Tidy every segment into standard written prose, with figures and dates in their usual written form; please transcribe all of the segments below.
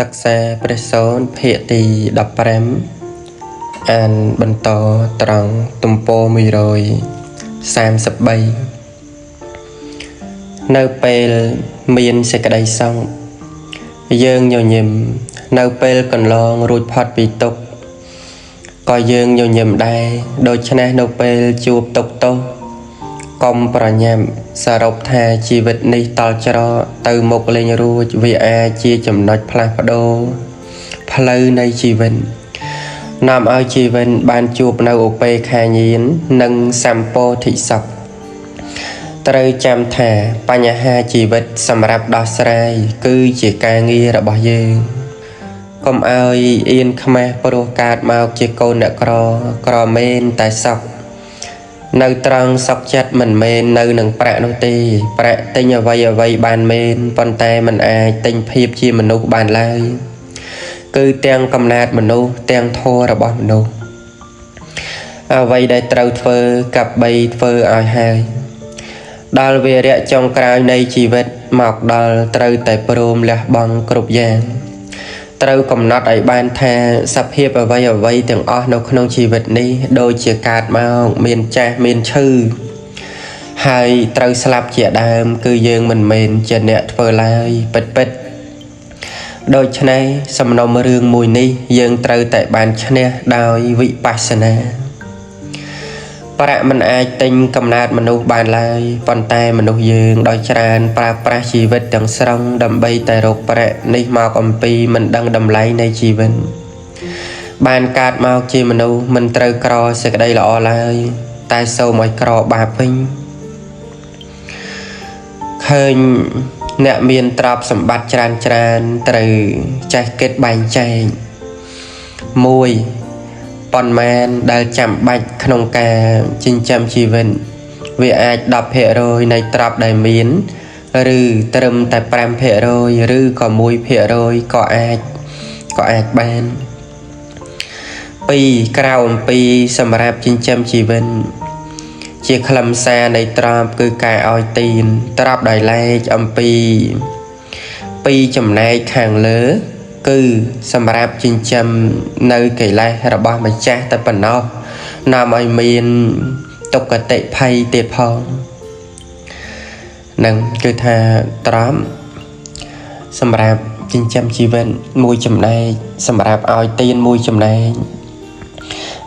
សិក្សាព្រះសូត្រភាគទី15អានបន្តត្រង់ទំព័រ133នៅពេលមានសេចក្តីសោកយើងញញឹមនៅពេលកន្លងរួចផុតពីទុក្ខក៏យើងញញឹមដែរដូច្នេះនៅពេលជួបទុក្ខទោសកុំប្រញាប់សរុបថាជីវិតនេះតល់ច្រកទៅមុខលែងរួចវាអាចជាចំណុចផ្លាស់ប្ដូរផ្លូវនៃជីវិតនាំឲ្យជីវិតបានជួបនៅឧបេក្ខាញាណនិងសម្ពោធិសុខត្រូវចាំថាបញ្ហាជីវិតសម្រាប់ដោះស្រាយគឺជាការងាររបស់យើងកុំឲ្យអៀនខ្មាស់ព្រោះកើតមកជាកូនអ្នកក្រក្រមែនតែសុខនៅត្រង់សុខចិត្តមិនមែននៅនឹងប្រាក់នោះទេប្រាក់ទិញអ្វីអ្វីបានមែនប៉ុន្តែមិនអាចទិញភាពជាមនុស្សបានឡើយគឺទាំងកំណើតមនុស្សទាំងធម៌របស់មនុស្សអ្វីដែលត្រូវធ្វើគប្បីធ្វើឲ្យហើយដល់វរៈចុងក្រោយនៃជីវិតមកដល់ត្រូវតែព្រមលះបង់គ្រប់យ៉ាងត្រូវកំណត់ឲ្យបានថាសភាពអ្វីអ្វីទាំងអស់នៅក្នុងជីវិតនេះដូចជាកើតមកមានចាស់មានឈឺហើយត្រូវស្លាប់ជាដើមគឺយើងមិនមែនជាអ្នកធ្វើឡើយពិតពិតដូច្នេះសំណុំរឿងមួយនេះយើងត្រូវតែបានឈ្នះដោយវិបស្សនាប្រាក់មិនអាចទិញកំណើតមនុស្សបានឡើយប៉ុន្តែមនុស្សយើងដោយច្រើនប្រើប្រាស់ជីវិតទាំងស្រុងដើម្បីតែរកប្រាក់នេះមកអំពីមិនដឹងតម្លៃនៃជីវិតបានកើតមកជាមនុស្សមិនត្រូវក្រសេចក្តីល្អឡើយតែសូមឲ្យក្របាបវិញឃើញអ្នកមានទ្រព្យសម្បត្តិច្រើនច្រើនត្រូវចេះគិតបែងចែកមួយប៉ុន្មានដែលចាំបាច់ក្នុងការចិញ្ចឹមជីវិតវាអាច 10% នៃទ្រព្យដែលមានឬត្រឹមតែ 5% ឬក៏ 1% ក៏អាចបាន2ក្រៅអំពីសម្រាប់ចិញ្ចឹមជីវិតជាខ្លឹមសារនៃទ្រព្យគឺការឲ្យទានទ្រព្យដោយឡែកអំពីពីរចំណែកខាងលើគឺសម្រាប់ចិញ្ចឹមនៅកិលេសរបស់ម្ចាស់តែប៉ុណ្ណោះនាំឲ្យមានទុក្គតិភ័យទៀតផងនឹងគឺថាទ្រព្យសម្រាប់ចិញ្ចឹមជីវិតមួយចំណែកសម្រាប់ឲ្យទានមួយចំណែក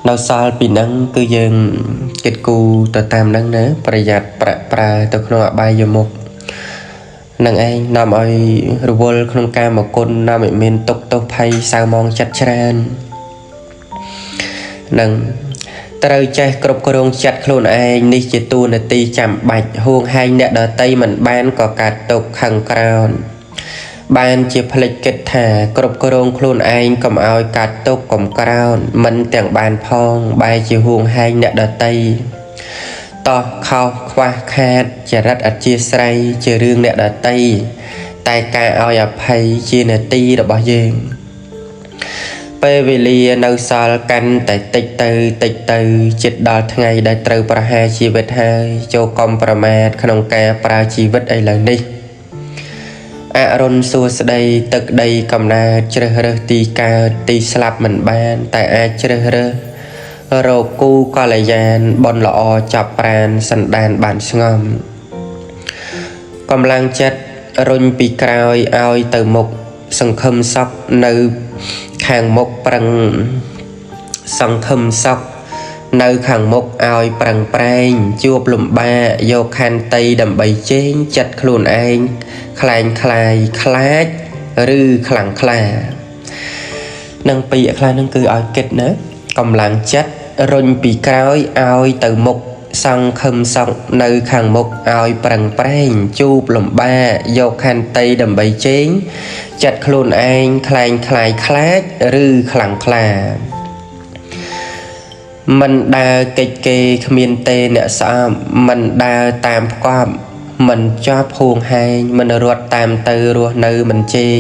នៅសល់ពីនឹងគឺយើងគិតគូរទៅតាមនឹងណាប្រយ័ត្នប្រាក់ប្រើទៅក្នុងអបាយមុខនឹងឯងនាំឲ្យរវល់ក្នុងកាមគុណនាំឲ្យមានទុក្ខទោសភ័យសៅមងចិត្តច្រើននឹងត្រូវចេះគ្រប់គ្រងចិត្តខ្លួនឯងនេះជាតួនាទីចាំបាច់ហួងហែងអ្នកដទៃមិនបានក៏កើតទុក្ខខឹងក្រោនបានជាផ្លិចគិតថាគ្រប់គ្រងខ្លួនឯងកុំឲ្យកើតទុក្ខកុំក្រោនមិនទាំងបានផងបែរជាហួងហែងអ្នកដទៃតោះខោសខ្វះខាតចរិតអធិស្ស្រ័យជារឿងអ្នកដទៃតែការឲ្យអភ័យជានាទីរបស់យើងពេលវេលានៅសល់កាន់តែតិចទៅតិចទៅជិតដល់ថ្ងៃដែលត្រូវប្រហារជីវិតហើយចូលកុំប្រមាទក្នុងការប្រើជីវិតឥឡូវនេះអរុណសួស្តីទឹកដីកំណើតជ្រើសរើសទីកើតទីស្លាប់មិនបានតែអាចជ្រើសរើសរកគូកល្យានបុណ្យល្អចាប់ប្រានសន្តានបានស្ងំកម្លាំងចិត្តរុញពីក្រោយឲ្យទៅមុខសង្ឃឹមសក់នៅខាងមុខប្រឹងសង្ឃឹមសក់នៅខាងមុខឲ្យប្រឹងប្រែងជួបលំបាកយកខន្តីដើម្បីជែងចិត្តខ្លួនឯងខ្លែងខ្លាយខ្លាចឬខ្លាំងក្លានឹងពាក្យខ្លះនឹងគឺឲ្យគិតណាកម្លាំងចិត្តរុញពីក្រោយឲ្យទៅមុខសង្ឃឹមសក់នៅខាងមុខឲ្យប្រឹងប្រែងជួបលំបាកយកខន្តីដើម្បីជែងចិត្តខ្លួនឯងខ្លែងខ្លាយខ្លាចឬខ្លាំងក្លាមិនដើរកិច្ចគេគ្មានទេអ្នកស្អប់មិនដើរតាមផ្គប់មិនជាប់ហួងហែងមិនរត់តាមទៅរស់នៅមិនជេង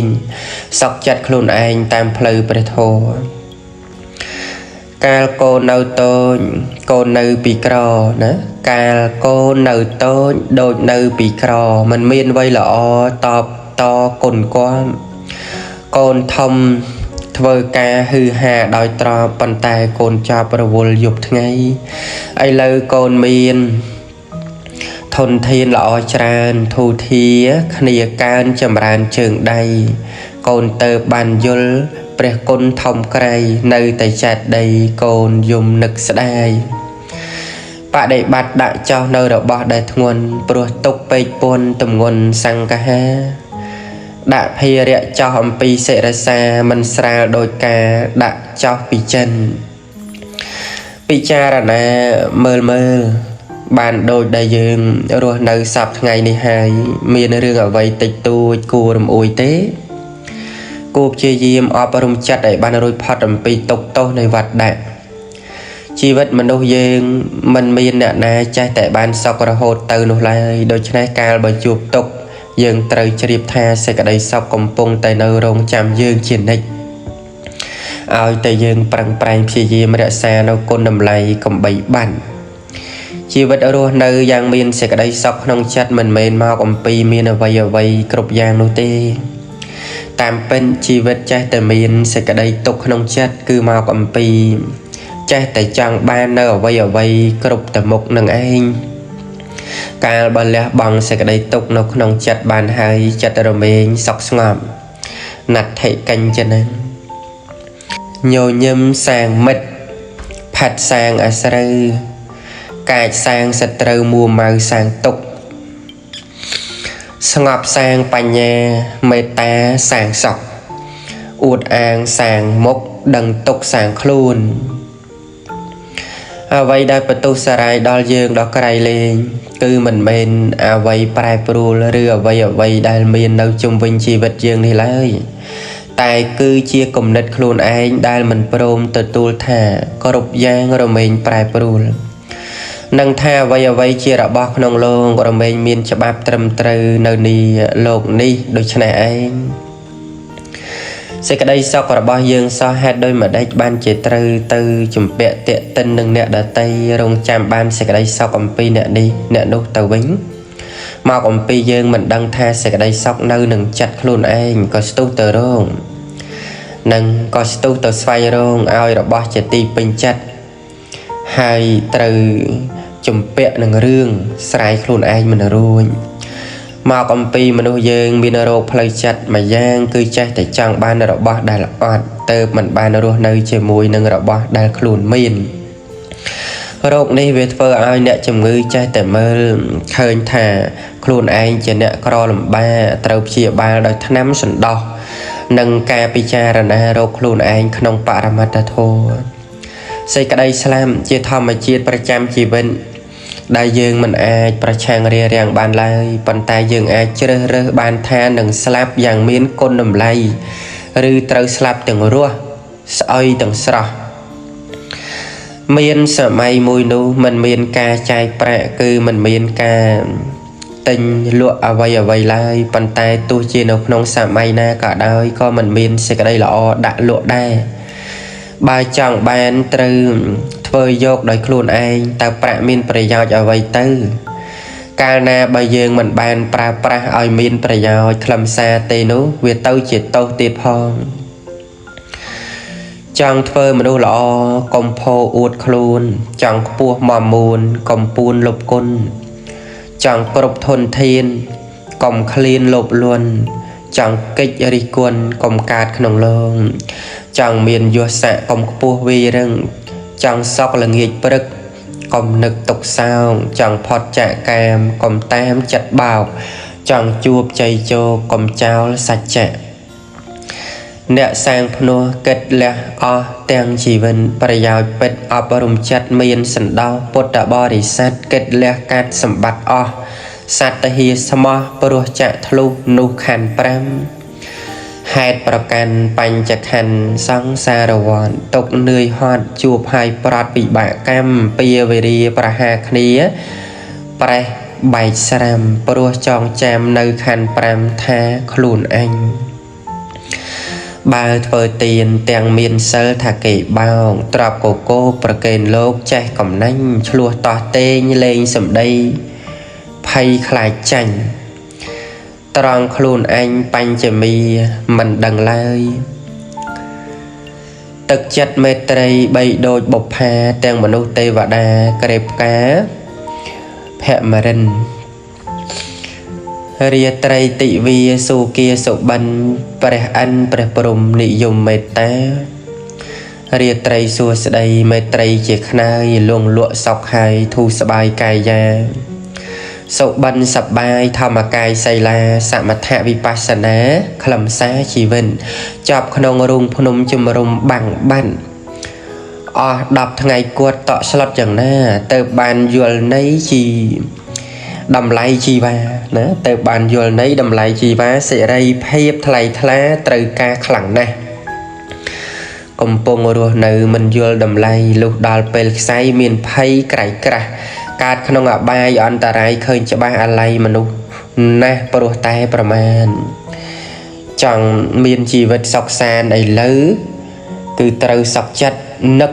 សក់ចិត្តខ្លួនឯងតាមផ្លូវព្រះធម៌កាលកូននៅតូចកូននៅពីក្រណាកាលកូននៅតូចដូចនៅពីក្រមិនមានអ្វីល្អតបតគុណគាំ កូនធំធ្វើការហឺហាដោយត្រប់ប៉ុន្តែកូនចប់រវល់យប់ថ្ងៃឥឡូវកូនមានធនធានល្អច្រើនធូធាគ្នាកើនចម្រើនជើងដៃកូនទៅបានយល់ព្រះគុណធំក្រៃនៅតែចេតដីកូនយំនឹកស្ដាយបដិបត្តិដាក់ចោះនៅរបស់ដែលធ្ងន់ព្រោះទុកពេកពន់ទម្ងន់សង្កហាដាក់ភារៈចោះអំពីសិរសាមិនស្រាលដោយការដាក់ចោះពីចិនពិចារណាមើលមើលបានដូចដែលយើងរស់នៅសប្តាហ៍ថ្ងៃនេះហើយមានរឿងអ្វីតិចតួចគួររំអួយទេគួរព្យាយាមអប់រំចិត្តឲ្យបានរួចផុតអំពីទុក្ខទោសនៃវត្តដាក់ជីវិតមនុស្សយើងមិនមានអ្នកណាចេះតែបានសុខរហូតទៅនោះឡើយដូច្នេះកាលបើជួបទុក្ខយើងត្រូវជ្រាបថាសេចក្តីសុខកំពុងតែនៅរងចាំយើងជានិច្ចឲ្យតែយើងប្រឹងប្រែងព្យាយាមរក្សានៅគុណតម្លៃកំបីបានជីវិតរស់នៅយ៉ាងមានសេចក្តីសុខក្នុងចិត្តមិនមែនមកអំពីមានអ្វីអ្វីគ្រប់យ៉ាងនោះទេតាមពិតជីវិតចេះតែមានសេចក្តីទុក្ខក្នុងចិត្តគឺមកអំពីចេះតែចង់បាននៅអ្វីអ្វីគ្រប់តែមុខនឹងឯងកាលបើលះបង់សេចក្តីទុក្ខនៅក្នុងចិត្តបានហើយចិត្តរមែងសុខស្ងប់ណដ្ឋិកញ្ចនំញញឹមសាងមិត្តផាត់សាងអាស្រូវកាចសាងសត្រូវមួម៉ៅសាងទុក្ខស្ងប់សាងបញ្ញាមេត្តាសាងសុខអួតអាងសាងមុខដឹងទុក្ខសាងខ្លួនអ្វីដែលបន្ទុះសារាយដល់យើងដល់ក្រៃលែងគឺមិនមែនអ្វីប្រែប្រួលឬអ្វីអ្វីដែលមាននៅជុំវិញជីវិតយើងនេះឡើយតែគឺជាគំនិតខ្លួនឯងដែលមិនព្រមទទួលថាគ្រប់យ៉ាងរមែងប្រែប្រួលនិងថាអ្វីអ្វីជារបស់ក្នុងលោករមែងមានច្បាប់ត្រឹមត្រូវនៅនេះលោកនេះដូច្នេះឯងសេចក្តីសុខរបស់យើងសោះហេតុដោយម្ដេចបានជាត្រូវទៅជំពាក់ទាក់ទិននឹងអ្នកដទៃរងចាំបានសេចក្តីសុខអំពីអ្នកនេះអ្នកនោះទៅវិញមកអំពីយើងមិនដឹងថាសេចក្តីសុខនៅនឹងចិត្តខ្លួនឯងក៏ស្ទុះទៅរងនិងក៏ស្ទុះទៅស្វែងរងឲ្យរបស់ជាទីពេញចិត្តហើយត្រូវជំពាក់នឹងរឿងស្រែខ្លួនឯងមិនរួចមកអំពីមនុស្សយើងមានរោគផ្លូវចិត្តមួយយ៉ាងគឺចេះតែចង់បានរបស់ដែលអត់ទៅមិនបានរស់នៅជាមួយនឹងរបស់ដែលខ្លួនមានរោគនេះវាធ្វើឲ្យអ្នកជំងឺចេះតែមើលឃើញថាខ្លួនឯងជាអ្នកក្រលំបាកត្រូវព្យាបាលដោយថ្នាំសន្តោសនិងការពិចារណារោគខ្លួនឯងក្នុងបរមត្តធម៌សេចក្តីស្លាប់ជាធម្មជាតិប្រចាំជីវិតដែលយើងមិនអាចប្រឆាំងរារាំងបានឡើយប៉ុន្តែយើងអាចជ្រើសរើសបានថានឹងស្លាប់យ៉ាងមានគុណតម្លៃឬត្រូវស្លាប់ទាំងរស់ស្អុយទាំងស្រស់មានសម័យមួយនោះមិនមានការចាយប្រាក់គឺមិនមានការទិញលក់អ្វីអ្វីឡើយប៉ុន្តែទោះជានៅក្នុងសម័យណាក៏ដោយក៏មិនមានសេចក្តីល្អដាក់លក់ដែរបើចង់បានត្រូវធ្វើយកដោយខ្លួនឯងតើប្រាក់មានប្រយោជន៍អ្វីទៅកាលណាបើយើងមិនបានប្រើប្រាស់ឲ្យមានប្រយោជន៍ខ្លឹមសារទេនោះវាទៅជាទោសទៀតផងចង់ធ្វើមនុស្សល្អកុំផោអួតខ្លួនចង់ខ្ពស់មមួនកុំពួនលុបគុណចង់គ្រប់ធនធានកុំឃ្លានលោភលន់ចង់កិច្ចរិះគន់កុំកើតក្នុងលងចង់មានយស័កកុំខ្ពស់វីរឹងចង់សក់ល្ងាចព្រឹកកុំនឹកទុកសោងចង់ផុតចាកកាមកុំតាមចិត្តបោកចង់ជួបជ័យជោគកុំចោលសច្ចៈអ្នកសាងភ្នោះគិតលះអស់ទាំងជីវិតប្រយោជន៍ពិតអប់រំចិត្តមានសន្តោសពុទ្ធបរិស័ទគិតលះកាត់សម្បត្តិអស់សត្វហិស្មោះព្រោះចាក់ធ្លុះនោះខណ្ឌ5ហេតុប្រកាន់បញ្ចខណ្ឌសង្សារវដ្តទុកនឿយហត់ជួបហើយប្រត់ពិបាកកម្មពៀវេរាប្រហាគ្នាប្រេះបែកស្រាំព្រោះចងចាំនៅខណ្ឌ5ថាខ្លួនអញបើធ្វើទានទាំងមានសិលថាគេបោកទ្របកកោប្រកេនលោកចេះកំណាញ់ឆ្លោះតោះតេងលេងសម្ដីភ័យខ្លាចចាញ់ ត្រង់ខ្លួនអញបញ្ចមីមិនដឹងឡើយទឹកចិត្តមេត្រីបីដូចបុប្ផាទាំងមនុស្សទេវតាក្រេបផ្កាភមរិនរាត្រីទិវាសុគាសុបិនព្រះអិនព្រះព្រំនិយមមេត្តារាត្រីសួស្តីមេត្រីជាខ្នើយលងលក់សក់ហើយធូរស្បើយកាយាសុបិនសប្បាយធម្មកាយសីលាសមថវិបស្សនាខ្លឹមសារជីវិតចប់ក្នុងរូងភ្នំជំរុំបាំងបាន់អស់10ថ្ងៃគាត់តក់ស្លុតយ៉ាងណាទៅបានយល់ន័យជីតម្លៃជីវ៉ាណាទៅបានយល់ន័យតម្លៃជីវ៉ាសេរីភាពថ្លៃថ្លាត្រូវការខ្លាំងណាស់កំពុងរស់នៅមិនយល់តម្លៃលុះដល់ពេលខ្សែមានភ័យក្រៃក្រាស់កើតក្នុងអបាយអន្តរាយឃើញច្បាស់អាល័យមនុស្សណាស់ព្រោះតែប្រមាណចង់មានជីវិតសុខសាន្តឥឡូវគឺត្រូវសុខចិត្តនឹក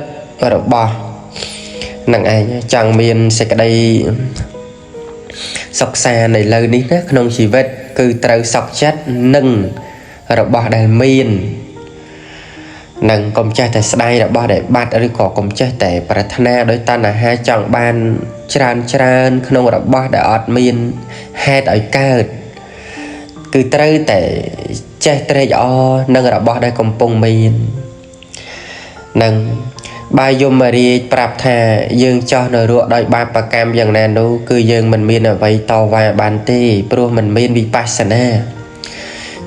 របស់នឹងឯងចង់មានសេចក្តីសុខសាន្តឥឡូវនេះណាក្នុងជីវិតគឺត្រូវសុខចិត្តនឹងរបស់ដែលមាននឹងកុំចេះតែស្ដាយរបស់ដែលបាត់ឬក៏កុំចេះតែប្រាថ្នាដោយតណ្ហាចង់បានច្រើនច្រើនក្នុងរបស់ដែលអត់មានហេតុឲ្យកើតគឺត្រូវតែចេះត្រេកអរនឹងរបស់ដែលកំពុងមាននឹងបាយយមរាជប្រាប់ថាយើងចោះនរកដោយបាបកម្មយ៉ាងណានោះគឺយើងមិនមានអ្វីតវ៉ាបានទេព្រោះមិនមានវិបស្សនា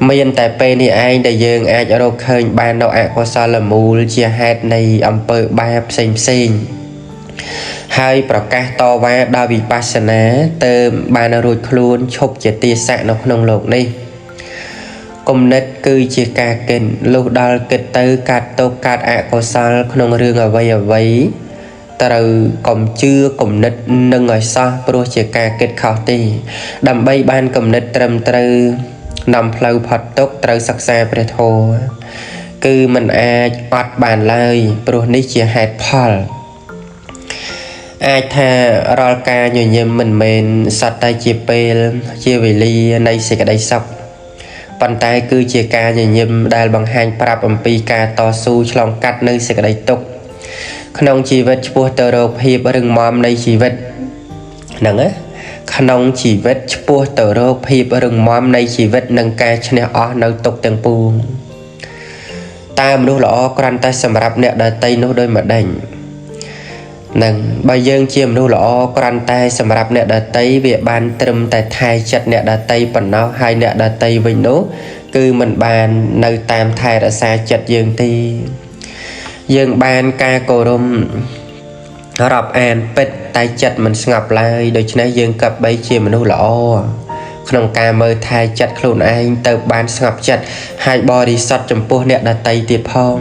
មានតែពេលនេះឯងដែលយើងអាចរកឃើញបាននៅអកុសលមូលជាហេតុនៃអំពើបាបផ្សេងផ្សេងហើយប្រកាសតវ៉ាដោយវិបស្សនាទៅបានរួចខ្លួនឈប់ជាទាសៈនៅក្នុងលោកនេះគំនិតគឺជាការគិតលុះដល់គិតទៅកាត់ទុកកាត់អកុសលក្នុងរឿងអ្វីអ្វីត្រូវកុំជឿគំនិតនឹងឲ្យសោះព្រោះជាការគិតខុសទេដើម្បីបានគំនិតត្រឹមត្រូវនាំផ្លូវផុតទុក្ខត្រូវសិក្សាព្រះធម៌គឺមិនអាចអត់បានឡើយព្រោះនេះជាហេតុផលអាចថារាល់ការញញឹមមិនមែនសត្វតែជាពេលជាវេលានៃសេចក្តីសុខប៉ុន្តែគឺជាការញញឹមដែលបង្ហាញប្រាប់អំពីការតស៊ូឆ្លងកាត់នៅសេចក្តីទុក្ខក្នុងជីវិតឆ្ពោះទៅរកភាពរឹងមាំនៃជីវិតហ្នឹងណាក្នុងជីវិតឆ្ពោះទៅរកភាពរឹងមាំនៃជីវិតនិងការឈ្នះអស់នៅទុក្ខទាំងពួងតើមនុស្សល្អគ្រាន់តែសម្រាប់អ្នកដទៃនោះដោយម្ដេចនឹងបើយើងជាមនុស្សល្អគ្រាន់តែសម្រាប់អ្នកដទៃវាបានត្រឹមតែថែចិត្តអ្នកដទៃប៉ុណ្ណោះហើយអ្នកដទៃវិញនោះគឺមិនបាននៅតាមថែរក្សាចិត្តយើងទេយើងបានការគោរពរាប់អានពិតតែចិត្តមិនស្ងប់ឡើយដូច្នេះយើងគប្បីជាមនុស្សល្អក្នុងការមើលថែចិត្តខ្លួនឯងទៅបានស្ងប់ចិត្តហើយបរិសុទ្ធចំពោះអ្នកដទៃទៀតផង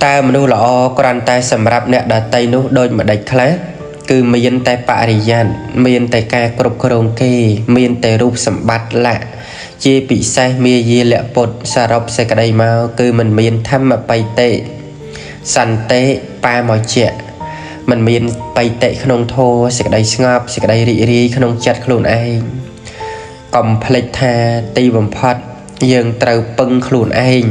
តើមនុស្សល្អគ្រាន់តែសម្រាប់អ្នកដទៃនោះដូចម្ដេចខ្លះគឺមានតែបរិយ័តមានតែការគ្រប់គ្រងគេមានតែរូបសម្បត្តិលៈជាពិសេសមាយាលពុទ្ធសរុបសេចក្តីមកគឺមិនមានធម្មបិតិសន្តិបាមជ្ជៈមិនមានបិតិក្នុងធម៌សេចក្តីស្ងប់សេចក្តីរីករាយក្នុងចិត្តខ្លួនឯងកុំភ្លេចថាទីបំផុតយើងត្រូវពឹងខ្លួនឯង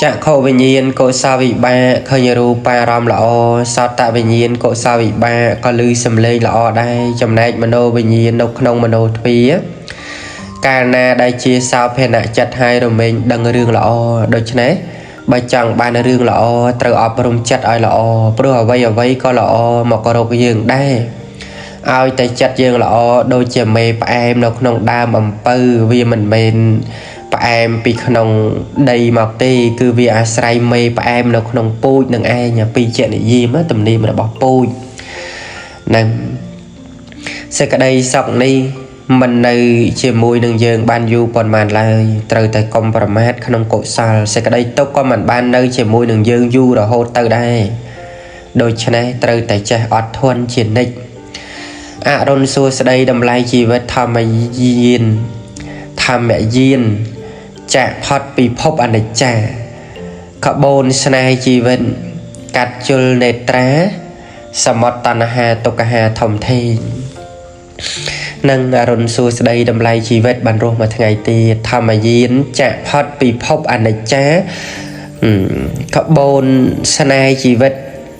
ចក្ខុវិញ្ញាណកុសលវិបាកឃើញរូបារម្មណ៍ល្អសតវិញ្ញាណកុសលវិបាកក៏ឮសំឡេងល្អដែរចំណែកមโนវិញ្ញាណនៅក្នុងមโนទ្វាកាលណាដែលជាសោភនៈចិត្តហើយរមែងដឹងរឿងល្អដូច្នេះបើចង់បានរឿងល្អត្រូវអប់រំចិត្តឲ្យល្អព្រោះអ្វីអ្វីក៏ល្អមករកយើងដែរឲ្យតែចិត្តយើងល្អដូចជាមេផ្អែមនៅក្នុងដើមអំពៅវាមិនមែនផ្អែមពីក្នុងដីមកទេគឺវាអាស្រ័យមេផ្អែមនៅក្នុងពូជនឹងឯងពីជានិយមទំនៀមរបស់ពូជនឹងសេចក្តីសុខនេះមិននៅជាមួយនឹងយើងបានយូរប៉ុន្មានឡើយត្រូវតែកុំប្រមាថក្នុងកុសលសេចក្តីទុក្ខក៏មិនបាននៅជាមួយនឹងយើងយូររហូតទៅដែរដូច្នេះត្រូវតែចេះអត់ធន់ជានិច្ចអរុណសួស្តីតម្លៃជីវិតធម្មយានធម្មយានចាក់ផុតពីភពអនិច្ចាក្បូនស្នេហ៍ជីវិតកាត់ជលនេត្រាសមុទ្រតណ្ហាទុក្ខហាធំធេង និងអរុណសួស្តីតម្លៃជីវិតបានរស់មួយថ្ងៃទៀតធម្មយានចាក់ផុតពិភពអនិច្ចាក្បូនស្នេហ៍ជីវិត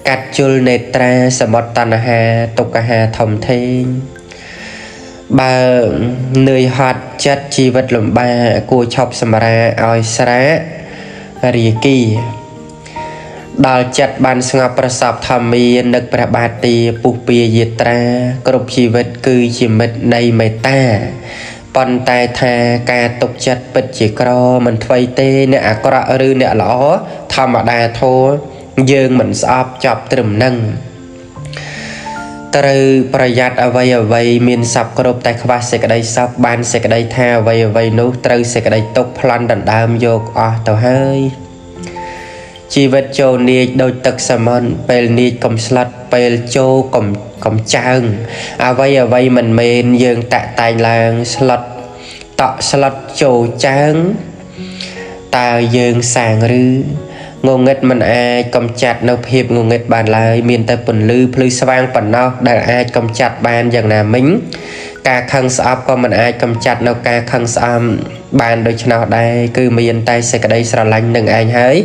កាត់ជុលនេត្រាសមុទ្រតណ្ហាទុក្ខហាធំធេងបើនឿយហត់ចិត្តជីវិតលំបាកគួរឈប់សម្រាកឲ្យស្រាករាគីដល់ចិត្តបានស្ងប់ប្រសពធម្មានឹកព្រះបាទទាពុះពាយាត្រាគ្រប់ជីវិតគឺជាមិត្តនៃមេត្តាប៉ុន្តែថាការទុកចិត្តពិតជាក្រមិនថ្វីទេអ្នកអាក្រក់ឬអ្នកល្អធម្មតាធម៌យើងមិនស្អប់ចប់ត្រឹមនឹងត្រូវប្រយ័ត្នអ្វីអ្វីមានសពគ្រប់តែខ្វះសេចក្តីសុខបានសេចក្តីថាអ្វីអ្វីនោះត្រូវសេចក្តីទុកប្លន់ដណ្ដើមយកអស់ទៅហើយជីវិតចូលនាចដូចទឹកសមុទ្រពេលនាចកុំស្លុតពេលចូលកុំចើងអ្វីអ្វីមិនមែនយើងតាក់តែងឡើងស្លុតតក់ស្លុតចូលចើងតើយើងសាងឬងងឹតមិនអាចកំចាត់នៅភាពងងឹតបានឡើយមានតែពន្លឺភ្លឺស្វាងប៉ុណ្ណោះដែលអាចកំចាត់បានយ៉ាងណាមិញការខឹងស្អប់ក៏មិនអាចកំចាត់នៅការខឹងស្អប់បានដូច្នោះដែរគឺមានតែសេចក្តីស្រឡាញ់នឹងឯងហើយ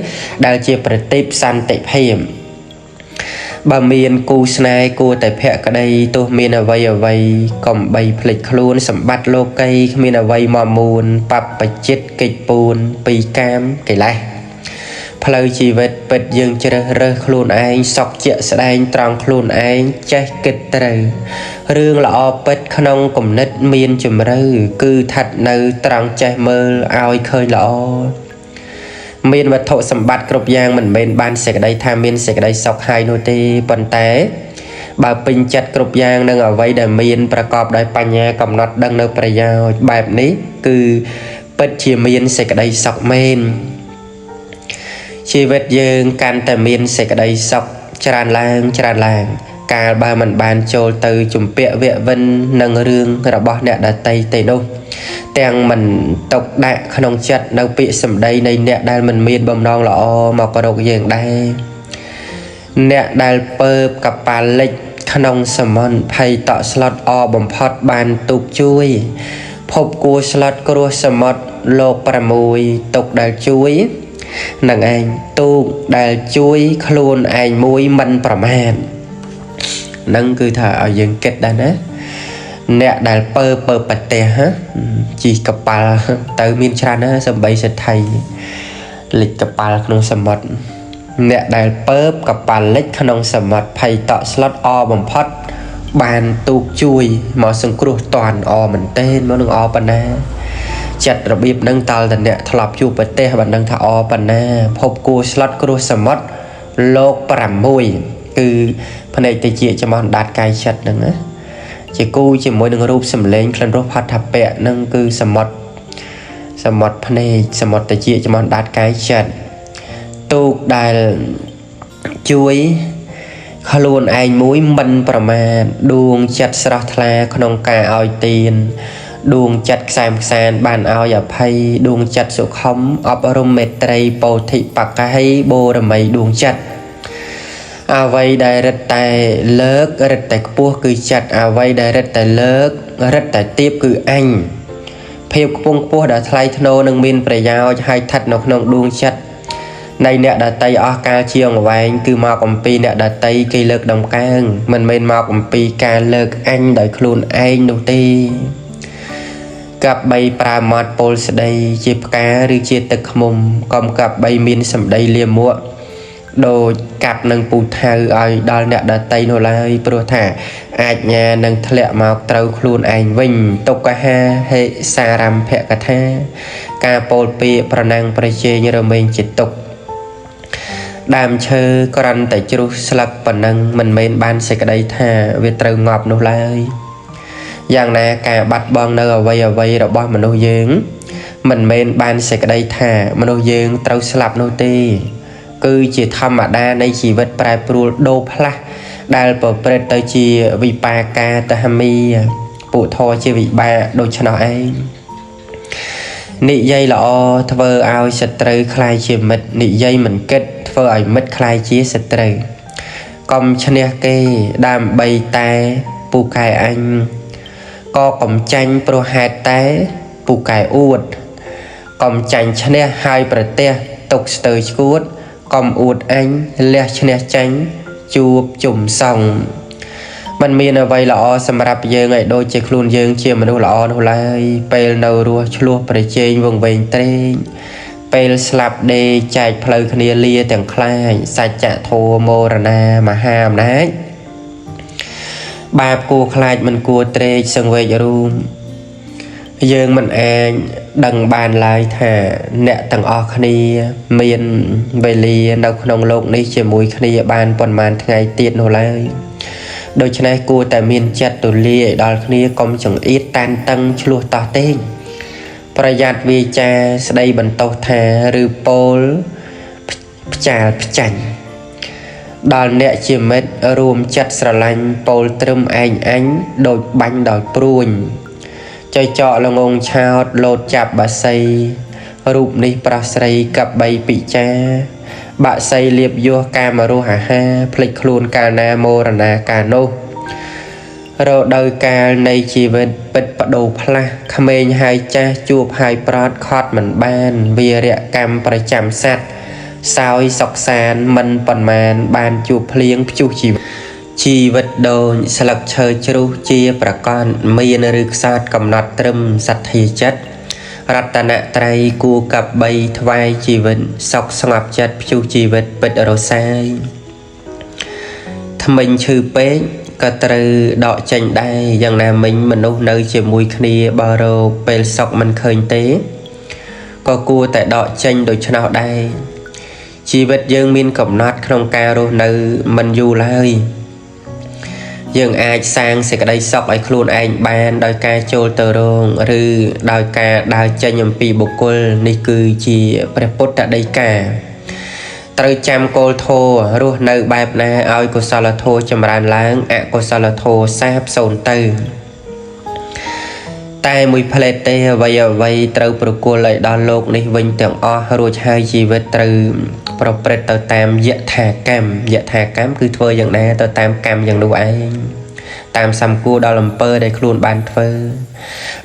ដែលជាប្រតិបសន្តិភាពបើមានគូស្នេហ៍គួរតែភក្តីទោះមានអ្វីអ្វីកុំបីភ្លេចខ្លួនសម្បត្តិលោកីគ្មានអ្វីមកមួនបបចិត្តកិច្ចពួនពីកាមកិលេសផ្លូវជីវិតពិតយើងជ្រើសរើសខ្លួនឯងសុខជាក់ស្ដែងត្រង់ខ្លួនឯងចេះគិតត្រូវរឿងល្អពិតក្នុងគំនិតមានជំរឿគឺស្ថិតនៅត្រង់ចេះមើលឲ្យឃើញល្អមានវត្ថុសម្បត្តិគ្រប់យ៉ាងមិនមែនបានសេចក្តីថាមានសេចក្តីសុខហើយនោះទេប៉ុន្តែបើពេញចិត្តគ្រប់យ៉ាងនឹងអ្វីដែលមានប្រកបដោយបញ្ញាកំណត់ដឹងនៅប្រយោជន៍បែបនេះគឺពិតជាមានសេចក្តីសុខមែនជីវិតយើងកាន់តែមានសេចក្តីសុខច្រើនឡើងច្រើនឡើងកាលបើមិនបានចូលទៅជំពាក់វៈវិននឹងរឿងរបស់អ្នកដទៃទេនោះទាំងមិនຕົកដាក់ក្នុងចិត្តនៅពាក្យសម្ដីនៃអ្នកដែលមិនមានបំណងល្អមករកយើងដែរអ្នកដែលពើបកប៉ាល់លិចក្នុងសមុទ្រភ័យតក់ស្លុតអបំផុតបានទូកជួយភពគួស្លុតគ្រោះសមុទ្រលោក6ទុកដែលជួយនឹងឯងទូកដែលជួយខ្លួនឯងមួយមិនប្រមាថនឹងគឺថាឲ្យយើងគិតដែរណាអ្នកដែលពើប្រទេសជិះកប៉ាល់ទៅមានច្រើនណាស់សំបីសេដ្ឋីលិចកប៉ាល់ក្នុងសមុទ្រអ្នកដែលពើបកប៉ាល់លិចក្នុងសមុទ្រភ័យតក់ស្លុតអបំផុតបានទូកជួយមកសង្គ្រោះតាន់អមែនទែនមកនឹងអប៉ុណ្ណាចិត្តរបៀបនឹងតើតអ្នកធ្លាប់ជួបប្រទេសបានដឹងថាអប៉ុណ្ណាភពគួស្លុតគ្រោះសមុទ្រលោក6គឺភ្នែកតិចចំអណ្ដាតកាយចិត្តហ្នឹងណាជាគូជាមួយនឹងរូបសម្លេងក្លិនរសផាត់ថាពៈហ្នឹងគឺសមុទ្រភ្នែកសមុទ្រតិចចំអណ្ដាតកាយចិត្តទូកដែលជួយខ្លួនឯងមួយមិនប្រមាថដួងចិត្តស្រស់ថ្លាក្នុងការឲ្យទានដួងចិត្តខ្សែមខ្សានបានឲ្យអភ័យដួងចិត្តសុខុមអប់រំមេត្រីពោធិបក្ខីបូរមីដួងចិត្តអ្វីដែលរឹតតែលើករឹតតែខ្ពស់គឺចិត្តអ្វីដែលរឹតតែលើករឹតតែទាបគឺអញភាពខ្ពង់ខ្ពស់ដែលថ្លៃថ្នូរនឹងមានប្រយោជន៍ហើយស្ថិតនៅក្នុងដួងចិត្តនៃអ្នកដតីអស់កាលជាអង្វែងគឺមកអំពីអ្នកដតីគេលើកដំកើងមិនមែនមកអំពីការលើកអញដោយខ្លួនឯងនោះទេកបីប្រើមាត់ពោលស្ដីជាផ្កាឬជាទឹកឃ្មុំកុំកបីមានសម្ដីលាមកដូចកាប់នឹងពូថៅឲ្យដល់អ្នកដតីនោះឡើយព្រោះថាអាចញានឹងធ្លាក់មកត្រូវខ្លួនឯងវិញទុក្ខហាហិសារំភកថាការពោលពាក្យប្រណាំងប្រជែងរមែងជាទុក្ខដើមឈើគ្រាន់តែជ្រុះស្លឹកប៉ុណ្ណឹងមិនមែនបានសេចក្តីថាវាត្រូវងាប់នោះឡើយយ៉ាងណាការបាត់បង់នៅអ្វីអ្វីរបស់មនុស្សយើងមិនមែនបានសេចក្តីថាមនុស្សយើងត្រូវស្លាប់នោះទេគឺជាធម្មតានៃជីវិតប្រែប្រួលដូរផ្លាស់ដែលប្រព្រឹត្តទៅជាវិបាកាតហមីពុទ្ធោជាវិបាកដូច្នោះឯងនិយាយល្អធ្វើឲ្យសត្រូវក្លាយជាមិត្តនិយាយមិនគិតធ្វើឲ្យមិត្តក្លាយជាសត្រូវកុំឈ្នះគេដើម្បីតែពូកែអញ ក៏កុំចាញ់ព្រោះហេតុតែពូកែអួតកុំចាញ់ឈ្នះហើយប្រទះទុកស្ទើឈួតកុំអួតអញលះឈ្នះចាញ់ជួបជុំសង្ឃมันមានអ្វីល្អសម្រាប់យើងឲ្យដូចជាខ្លួនយើងជាមនុស្សល្អនោះឡើយពេលនៅរស់ឆ្លោះប្រជែងវង្វេងត្រេងពេលស្លាប់ដេកចែកផ្លូវគ្នាលាទាំងខ្លាចសច្ចធម៌មរណាមហាអំណាចបាបគួរខ្លាចមិនគួរត្រេកសង្វេគរួមយើងមិនអាចដឹងបានឡើយថាអ្នកទាំងអស់គ្នាមានវេលានៅក្នុងលោកនេះជាមួយគ្នាបានប៉ុន្មានថ្ងៃទៀតនោះឡើយដូច្នេះគួរតែមានចិត្តទូលាយឲ្យដល់គ្នាកុំចង្អៀតតានតឹងឆ្លោះតោះទេប្រយ័ត្នវាចាស្ដីបន្ទោសថាឬពោលផ្ចាលផ្ចាញ់ដល់អ្នកជាមិត្តរួមចិត្តស្រឡាញ់ពោលត្រឹមឯងអញដូចបាញ់ដោយព្រួញចៃចកល្ងងឆោតលោតចាប់បាសីរូបនេះប្រស់ស្រីកបីពិចាបាក់សីលៀបយោះកាមរសអាហារភ្លេចខ្លួនកាលណាមរណាកាលនោះរដូវកាលនៃជីវិតពិតបដូរផ្លាស់ក្មេងហើយចាស់ជួបហើយប្រត់ខត់មិនបានវីរកម្មប្រចាំសត្វសោយសុកសានមិនប៉ុន្មានបានជួបភ្លៀងព្យុះជីវិតជីវិតដូចស្លឹកឈើជ្រុះជាប្រកនមានឬខ្សោតកំណត់ត្រឹមសទ្ធាចិត្តរតនត្រ័យគួរកបីថ្វាយជីវិតសុខស្ងប់ចិត្តព្យុះជីវិតពិតរសាយថ្មិញឈឺពេកក៏ត្រូវដកចេញដែរយ៉ាងណាមិញមនុស្សនៅជាមួយគ្នាបើរកពេលសុខមិនឃើញទេក៏គួរតែដកចេញដូច្នោះដែរជីវិតយើងមានកំណត់ក្នុងការរស់នៅមិនយូរឡើយយើងអាចសាងសេចក្តីសុខឲ្យខ្លួនឯងបានដោយការចូលទៅរោងឬដោយការដើរចេញអំពីបុគ្គលនេះគឺជាព្រះពុទ្ធដីកាត្រូវចាំគោលធម៌រស់នៅបែបណាឲ្យកុសលធម៌ចម្រើនឡើងអកុសលធម៌សាបសូន្យទៅតែមួយផ្លេតទេអ្វីអ្វីត្រូវប្រគល់ឲ្យដល់លោកនេះវិញទាំងអស់រួចហើយជីវិតត្រូវប្រព្រឹត្តទៅតាមយថាកម្មយថាកម្មគឺធ្វើយ៉ាងណាទៅតាមកម្មយ៉ាងនោះឯងតាមសំគួរដល់អំពើដែលខ្លួនបានធ្វើ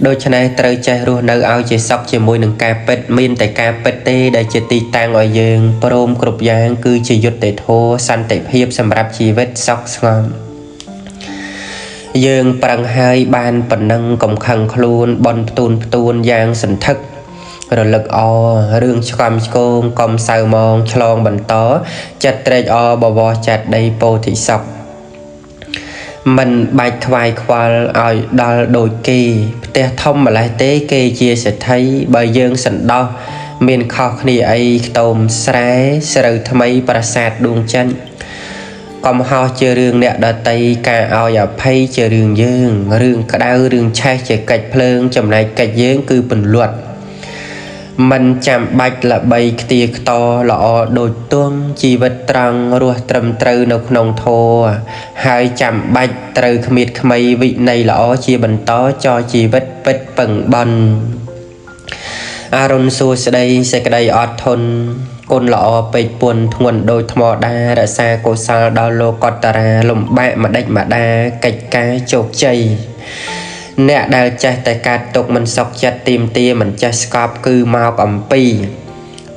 ដូច្នេះត្រូវចេះរស់នៅឲ្យជាសុខជាមួយនឹងការពិតមានតែការពិតទេដែលជាទីតាំងឲ្យយើងព្រមគ្រប់យ៉ាងគឺជាយុត្តិធម៌សន្តិភាពសម្រាប់ជីវិតសុខស្ងប់យើងប្រឹងហើយបានប៉ុណ្ណឹងកុំខឹងខ្លួនបនផ្ទួនយ៉ាងសន្ធឹករលឹកអរឿងឆ្កំឆ្គងកុំសៅមងឆ្លងបន្តចិត្តត្រេកអរបវរចាត់ដីពោធិសុខមិនបាច់ខ្វាយខ្វល់ឲ្យដល់ដូចគេផ្ទះធំម្លេះទេគេជាសេដ្ឋីបើយើងសន្តោសមានខុសគ្នាអីខ្ទមស្រែស្រូវថ្មីប្រាសាទដួងចិនកំហុសជារឿងអ្នកដតីការឲ្យអភ័យជារឿងយើងរឿងក្តៅរឿងឆេះជាកិច្ចភ្លើងចំណែកកិច្ចយើងគឺពន្លត់មិនចាំបាច់ល្បីខ្ទាខ្តល្អដូចទួងជីវិតត្រង់រស់ត្រឹមត្រូវនៅក្នុងធម៌ហើយចាំបាច់ត្រូវគ្មៀតខ្មៃវិន័យល្អជាបន្តចជីវិតពិតពឹងបន់អរុណសួស្តីសេចក្តីអត់ធន់គុណល្អពេកពុនធ្ងន់ដូចថ្មដារក្សាកុសលដល់លោកតរាលំបាកម្ដេចម្ដាកិច្ចការជោគជ័យអ្នកដែលចេះតែកាត់ទុកមិនសុខចិត្តទៀមទាមិនចេះស្កប់គឺមកអំពី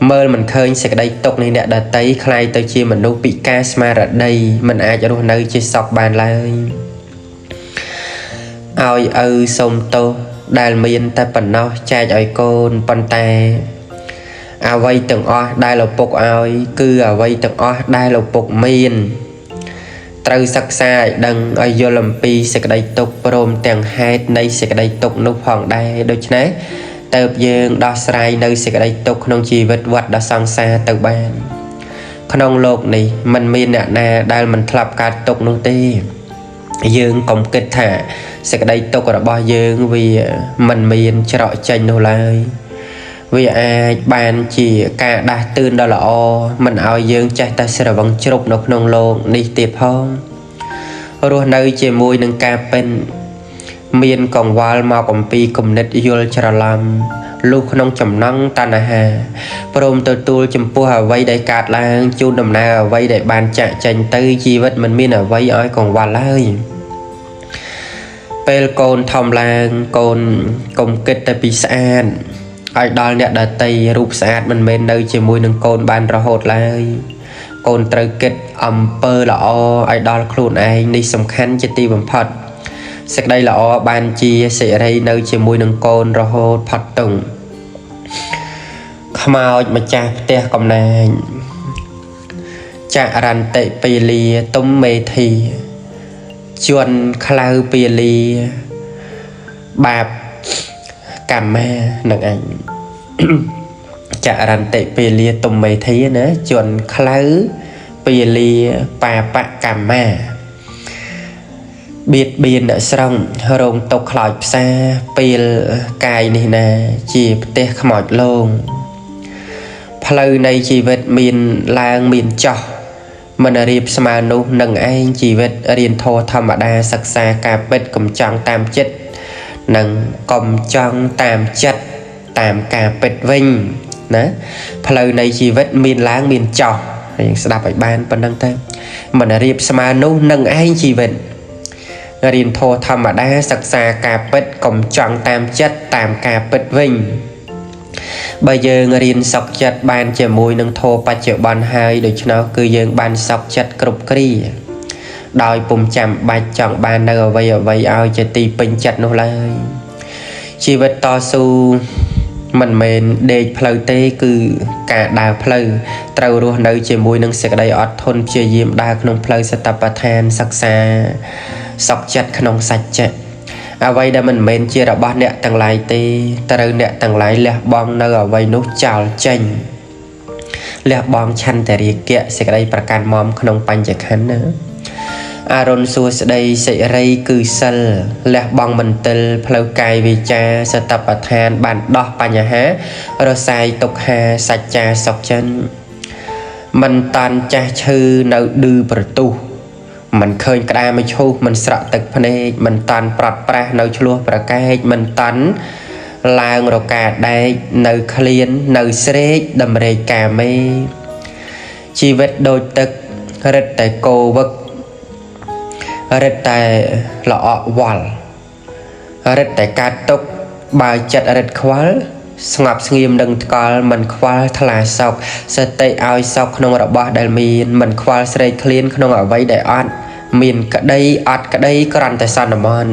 មើលមិនឃើញសេចក្តីទុកនៃអ្នកដតីក្លាយទៅជាមនុស្សពិការស្មារតីមិនអាចរស់នៅជាសុខបានឡើយឲ្យឪសូមទោសដែលមានតែប៉ុណ្ណោះចែកឲ្យកូនប៉ុន្តែអ្វីទាំងអស់ដែលឪពុកឲ្យគឺអ្វីទាំងអស់ដែលឪពុកមានត្រូវសិក្សាឲ្យដឹងឲ្យយល់អំពីសេចក្តីទុក្ខព្រមទាំងហេតុនៃសេចក្តីទុក្ខនោះផងដែរដូច្នេះទៅយើងដោះស្រាយនៅសេចក្តីទុក្ខក្នុងជីវិតវដ្តសង្សារទៅបានក្នុងលោកនេះមិនមានអ្នកណាដែលមិនធ្លាប់កើតទុក្ខនោះទេយើងកុំគិតថាសេចក្តីទុក្ខរបស់យើងវាមិនមានច្រកចេញនោះឡើយវាអាចបានជាការដាស់តឿនដ៏ល្អមិនឲ្យយើងចេះតែស្រវឹងជ្រុបនៅក្នុងលោកនេះទៀតផងរស់នៅជាមួយនឹងការពិនមានកង្វល់មកអំពីគំនិតយល់ច្រឡំលុះក្នុងចំណងតណ្ហាព្រមទទួលចំពោះអ្វីដែលកើតឡើងជូនដំណើរអ្វីដែលបានចាក់ចេញទៅជីវិតមិនមានអ្វីឲ្យកង្វល់ឡើយ ពេលកូនធំឡើងកូនកុំគិតតែពីស្អាតឲ្យដល់អ្នកដតីរូបស្អាតមិនមែននៅជាមួយនឹងកូនបានរហូតឡើយកូនត្រូវគិតអំពើល្អឲ្យដល់ខ្លួនឯងនេះសំខាន់ជាទីបំផុតសេចក្តីល្អបានជាសិរីនៅជាមួយនឹងកូនរហូតផុតទុងខ្មោចម្ចាស់ផ្ទះកំណាញចរន្តិពេលាទុំមេធាជន់ខ្លៅពាលាបាបកម្មានឹងអញចរន្តិពេលាទុំមេធាណាជន់ខ្លៅពាលាបាបកម្មាបៀតបៀនអ្នកស្រង់រងទុកខ្លោចផ្សាពេលកាយនេះណាជាផ្ទះខ្មោចលងផ្លូវនៃជីវិតមានឡើងមានចោះមិនរៀបស្មើនោះនឹងឯងជីវិតរៀនធម៌ធម្មតាសិក្សាការពិតកុំចង់តាមចិត្តនិងកុំចង់តាមចិត្តតាមការពិតវិញណាផ្លូវនៃជីវិតមានឡើងមានចោះយើងស្ដាប់ឲ្យបានប៉ុណ្ណឹងទៅមិនរៀបស្មើនោះនឹងឯងជីវិតរៀនធម៌ធម្មតាសិក្សាការពិតកុំចង់តាមចិត្តតាមការពិតវិញបើយើងរៀនសុខចិត្តបានជាមួយនឹងធម៌បច្ចុប្បន្នហើយដូច្នោះគឺយើងបានសុខចិត្តគ្រប់គ្រាដោយពុំចាំបាច់ចង់បាននៅអ្វីអ្វីឲ្យជាទីពេញចិត្តនោះឡើយជីវិតតស៊ូមិនមែនដេកផ្លូវទេគឺការដើរផ្លូវត្រូវរស់នៅជាមួយនឹងសេចក្តីអត់ធន់ព្យាយាមដើរក្នុងផ្លូវសតិប្បដ្ឋានសិក្សាសុខចិត្តក្នុងសច្ចៈអ្វីដែលមិនមែនជារបស់អ្នកទាំងឡាយទេត្រូវអ្នកទាំងឡាយលះបង់នៅអ្វីនោះចោលចេញលះបង់ឆន្ទរាគៈសេចក្តីប្រកាន់មមក្នុងបញ្ចខណ្ឌណាអរុណសួស្តីសិរីគឺសិលលះបង់មន្ទិលផ្លូវកាយវាចាសតិប្បដ្ឋានបានដោះបញ្ហារសាយទុក្ខាសច្ចាសុខចិនមិនតាន់ចាស់ឈឺនៅឌឺប្រទុះមិនឃើញក្តារមឈូសមិនស្រក់ទឹកភ្នែកមិនតាន់ប្រត់ប្រាស់នៅឆ្លោះប្រកែកមិនតាន់ឡើងរកាដែកនៅឃ្លាននៅស្រេកតម្រេកកាមេជីវិតដូចទឹករឹតតែកោវឹករឹតតែល្អក់វល់រឹតតែកាត់ទុកបើចិត្តរឹតខ្វល់ស្ងប់ស្ងៀមនឹងថ្កល់មិនខ្វល់ថ្លាសោកសតិឲ្យសោកក្នុងរបស់ដែលមានមិនខ្វល់ស្រេកឃ្លានក្នុងអ្វីដែលអត់មានក្តីអត់ក្តីគ្រាន់តែសន្មត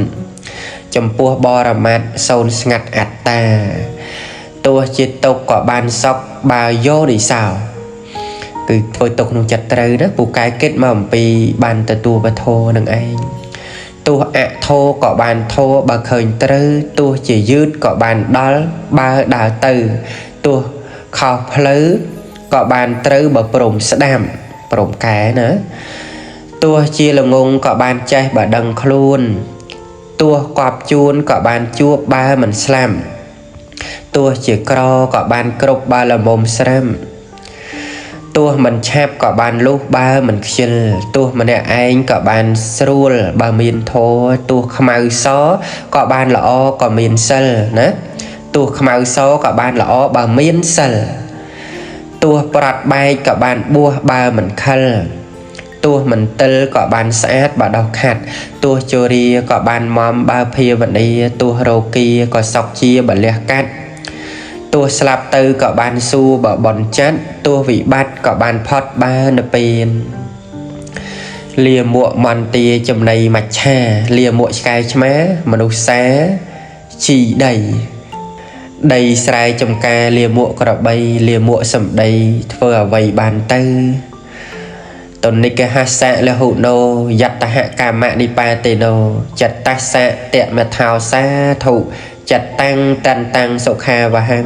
ចំពោះបរមត្តសូនស្ងាត់អត្តាទោះជាទុកក៏បានសុខបើយោនិសោគឺធ្វើទុកក្នុងចិត្តត្រូវណាពូកែគិតមកអំពីបានទទួលពធនឹងឯងទោះអធោក៏បានធោបើឃើញត្រូវទោះជាយឺតក៏បានដល់បើដើរទៅទោះខុសផ្លូវក៏បានត្រូវបើព្រមស្ដាំព្រមកែណាទោះជាល្ងងក៏បានចេះបើដឹងខ្លួនទោះកប់ជួនក៏បានជួបបើមិនស្លាំទោះជាក្រក៏បានគ្រប់បើល្មមស្រាំទោះមិនឆាប់ក៏បានលុះបើមិនខ្ជិលទោះម្នាក់ឯងក៏បានស្រួលបើមានធម៌ទោះខ្មៅសក៏បានល្អក៏មានសិលណាទោះខ្មៅសក៏បានល្អបើមានសិលទោះប្រត់បែកក៏បានបួសបើមិនខិលទោះមិនទិលក៏បានស្អាតបើដោះខាត់ទោះជរាក៏បានមមបើភាវនាទោះរោគាក៏សុខជាបើលះកាត់ទោះស្លាប់ទៅក៏បានសួរបើបន់ចិត្តទោះវិបត្តិក៏បានផុតបើនិព្វានលាមកមន្ទាចំណីមច្ឆាលាមកឆ្កែឆ្មាមនុស្សសាជីដីដីស្រែចំការលាមកក្របីលាមកសំដីធ្វើអ្វីបានទៅតនិកហសៈលហុណោយត្តហកម្មនិបាតេណោចតស្សៈតមថោសាធុចតាំងតាន់តាំងសុខាវហੰ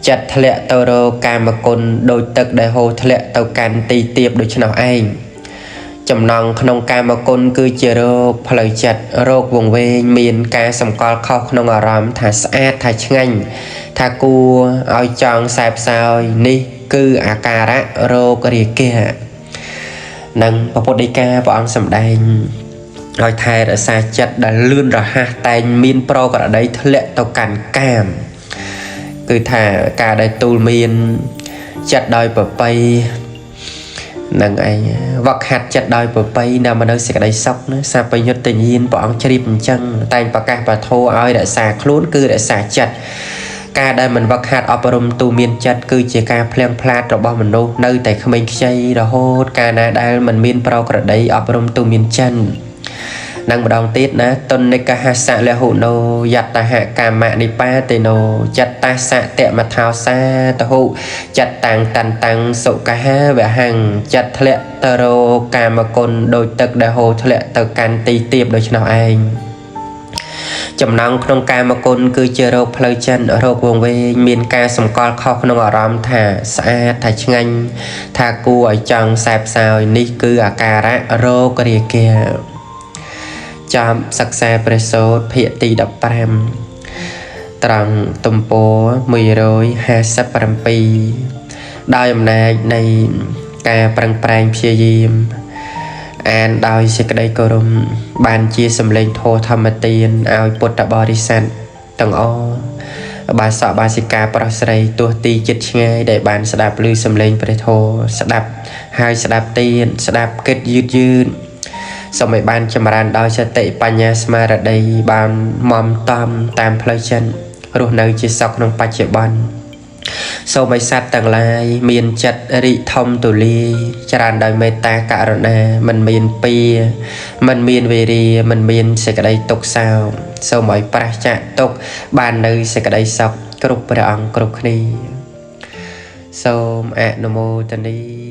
ចិត្តធ្លាក់ទៅរកកាមគុណដោយទឹកដែលហូរធ្លាក់ទៅកាន់ទីទាបដូច្នោះឯងចំណងក្នុងកាមគុណគឺជារោគផ្លូវចិត្តរោគវង្វេងមានការសម្គាល់ខុសក្នុងអារម្មណ៍ថាស្អាតថាឆ្ងាញ់ថាគួរឲ្យចង់សែបសោយនេះគឺអាការៈរោគរាគៈនិងពពុទ្ធដីកាព្រះអង្គសម្ដែងឲ្យថែរក្សាចិត្តដែលលឿនរហ័សតែងមានប្រក្រតីធ្លាក់ទៅកាន់កាមគឺថាការដែលទូលមានចិត្តដោយប្រពៃ នឹងឯងវឹកហាត់ចិត្តដោយប្រពៃនាំមកនៅសេចក្តីសុខណាសាបញ្ញុត្តញាណព្រះអង្គជ្រាបអញ្ចឹងតែងប្រកាសពធឲ្យរក្សាខ្លួនគឺរក្សាចិត្តការដែលមិនវឹកហាត់អប់រំទូមានចិត្តគឺជាការភ្លៀងផ្លាតរបស់មនុស្សនៅតែក្មេងខ្ចីរហូតកាលណាដែលមិនមានប្រក្រតីអប់រំទូមានចិត្តនឹងម្ដងទៀតណាតុនិកហសៈលហុណោយត្តហកាមនិបាតេណោចត្តសៈតមថោសាតហុចត្តតាំងតាន់តាំងសុកហាវហੰចិត្តធ្លាក់ទៅរោកាមគុណដោយទឹកដែលហូរធ្លាក់ទៅកាន់ទីទាបដូច្នោះឯងចំណងក្នុងកាមគុណគឺជារោគផ្លូវចិត្តរោគវង្វេងមានការសម្គាល់ខុសក្នុងអារម្មណ៍ថាស្អាតថាឆ្ងាញ់ថាគួរឲ្យចង់សែបសោយនេះគឺអាការៈរោគរាគាចាំសិក្សាព្រះសូត្រភាគទី15ត្រង់ទំព័រ157ដោយអំណាចនៃការប្រឹងប្រែងព្យាយាមអានដោយសេចក្តីគោរពបានជាសម្លេងធម៌ធម្មទានឲ្យពុទ្ធបរិស័ទទាំងអស់បាសកបាសិកាប្រុសស្រីទោះទីចិត្តឆ្ងាយដែលបានស្ដាប់ឮសម្លេងព្រះធម៌ស្ដាប់ហើយស្ដាប់ទៀតស្ដាប់គិតយឺតយឺតសូមឲ្យបានចម្រើនដោយសតិបញ្ញាស្មារតីបានមមតំតាមផ្លូវចិត្តរស់នៅជាសុខក្នុងបច្ចុប្បន្នសូមឲ្យសត្វទាំងឡាយមានចិត្តរីកធំទូលាយច្រើនដោយមេត្តាករុណាមិនមានពៀមិនមានវេរាមិនមានសេចក្តីទុក្ខសោកសូមឲ្យប្រះចាកទុក្ខបាននៅសេចក្តីសុខគ្រប់ព្រះអង្គគ្រប់គ្នាសូមអនុមោទនី